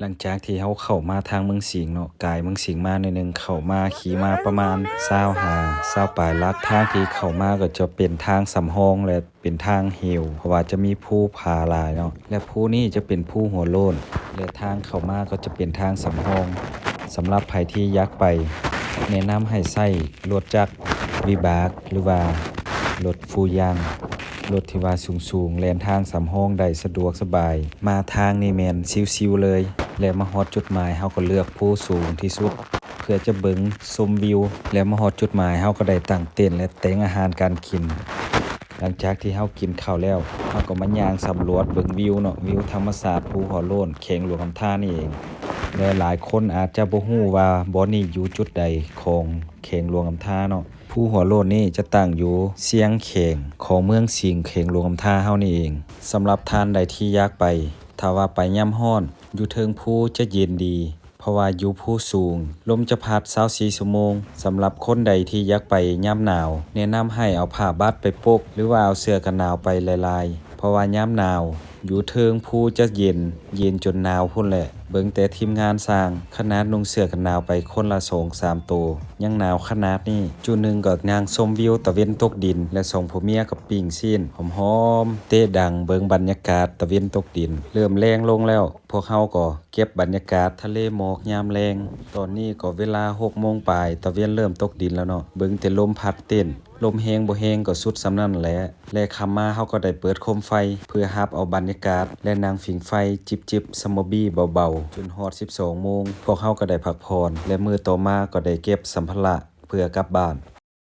ຫຼັງຈາກທີ່ເຮົາເຂົ້າມາທາງເມືອງສິງເນາະ ກາຍເມືອງສິງມາໜ້ອຍໜຶ່ງ ເຂົ້າມາຂີ່ມາປະມານຊາວຫ້າ ຊາວປາຍຫຼັກ ທາງທີ່ເຂົ້າມາກໍຈະເປັນທາງສຳຮອງ ແລະ ເປັນທາງເຫວ ເພາະວ່າຈະມີພູຜາຫຼາຍເນາະ ແລະ ພູນີ້ຈະເປັນພູຫົວໂລ້ນ ແລະ ທາງເຂົ້າມາກໍຈະເປັນທາງສຳຮອງ. ສຳລັບໃຜທີ່ຢາກໄປ ແນະນຳໃຫ້ໃຊ້ລົດຈັກວິບາກ ຫຼືວ່າລົດຟູຢາງ ລົດທີ່ວ່າສູງໆ ແລ່ນທາງສຳຮອງໄດ້ສະດວກສະບາຍ. ມາທາງນີ້ແມ່ນຊິວໆເລີຍ ແລະ ມາຮອດຈຸດໝາຍ ເຮົາກໍເລືອກພູສູງທີ່ສຸດ ເພື່ອຈະເບິ່ງຊົມວິວ ແລະ ມາຮອດຈຸດໝາຍ ເຮົາກໍໄດ້ຕັ້ງເຕັນ ແລະ ແຕ່ງອາຫານການກິນ. ຫຼັງຈາກທີ່ເຮົາກິນເຂົ້າແລ້ວ ເຮົາກໍມາຍ່າງສຳຫຼວດເບິ່ງວິວເນາະ ວິວທຳມະຊາດພູຫົວໂລ້ນ ແຂວງຫຼວງນ້ຳທານີ້ເອງ ແລະ ຫຼາຍຄົນອາດຈະບໍ່ຮູ້ວ່າບ່ອນນີ້ຢູ່ຈຸດໃດຂອງແຂວງຫຼວງນ້ຳທາເນາະ. ພູຫົວໂລ້ນນີ້ຈະຕັ້ງຢູ່ຊຽງແຂງຂອງເມືອງສິງ ແຂວງຫຼວງນ້ຳທາເຮົານີ້ເອງ. ສຳລັບທ່ານໃດທີ່ຢາກໄປ ຖ້າວ່າໄປຍາມຮ້ອນ ຢູ່ເທິງພູຈະເຢັນດີ ເພາະວ່າຢູ່ພູສູງ ລົມຈະພັດຊາວສີ່ຊົ່ວໂມງ. ສຳລັບຄົນໃດທີ່ຢາກໄປຍາມໜາວ ແນະນຳໃຫ້ເອົາຜ້າບັດໄປປົກ ຫຼືວ່າເອົາເສື້ອກັນໜາວໄປຫຼາຍໆ ເພາະວ່າຍາມໜາວ ຢູ່ເທິງພູຈະເຢັນ ເຢັນຈົນໜາວພຸ້ນແຫຼະ. ເບິ່ງແຕ່ທີມງານຊ່າງ ຂະໜາດນຸ່ງເສື້ອກັນໜາວໄປຄົນລະສອງສາມໂຕ ຍັງໜາວຂະໜາດນີ້. ຈຸດໜຶ່ງກໍນັ່ງຊົມວິວຕາເວັນຕົກດິນ ແລະ ສອງຜົວເມຍກໍປີ້ງຊີ້ນຫອມໆ ເຕະດັງເບິ່ງບັນຍາກາດຕາເວັນຕົກດິນ. ເລີ່ມແລງລົງແລ້ວ ພວກເຮົາກໍເກັບບັນຍາກາດທະເລໝອກຍາມແລງ. ຕອນນີ້ກໍເວລາຫົກໂມງປາຍ ຕາເວັນເລີ່ມຕົກດິນແລ້ວເນາະ. ເບິ່ງແຕ່ລົມພັດເຕັ້ນ ລົມແຮງບໍ່ແຮງກໍສຸດສ່ຳນັ້ນແຫຼະ. ແລະ ຄ່ຳມາເຮົາກໍໄດ້ເປີດໂຄມໄຟ ເພື່ອຮັບເອົາບັນຍາກາດ ແລະ ນັ່ງຜິງໄຟຈິບໆສະໝໍບີເບົາໆ ຈົນຮອດສິບສອງໂມງ ພວກເຮົາກໍໄດ້ພັກຜ່ອນ ແລະ ມື້ຕໍ່ມາກໍໄດ້ເກັບສຳພາລະເພື່ອກັບບ້ານ.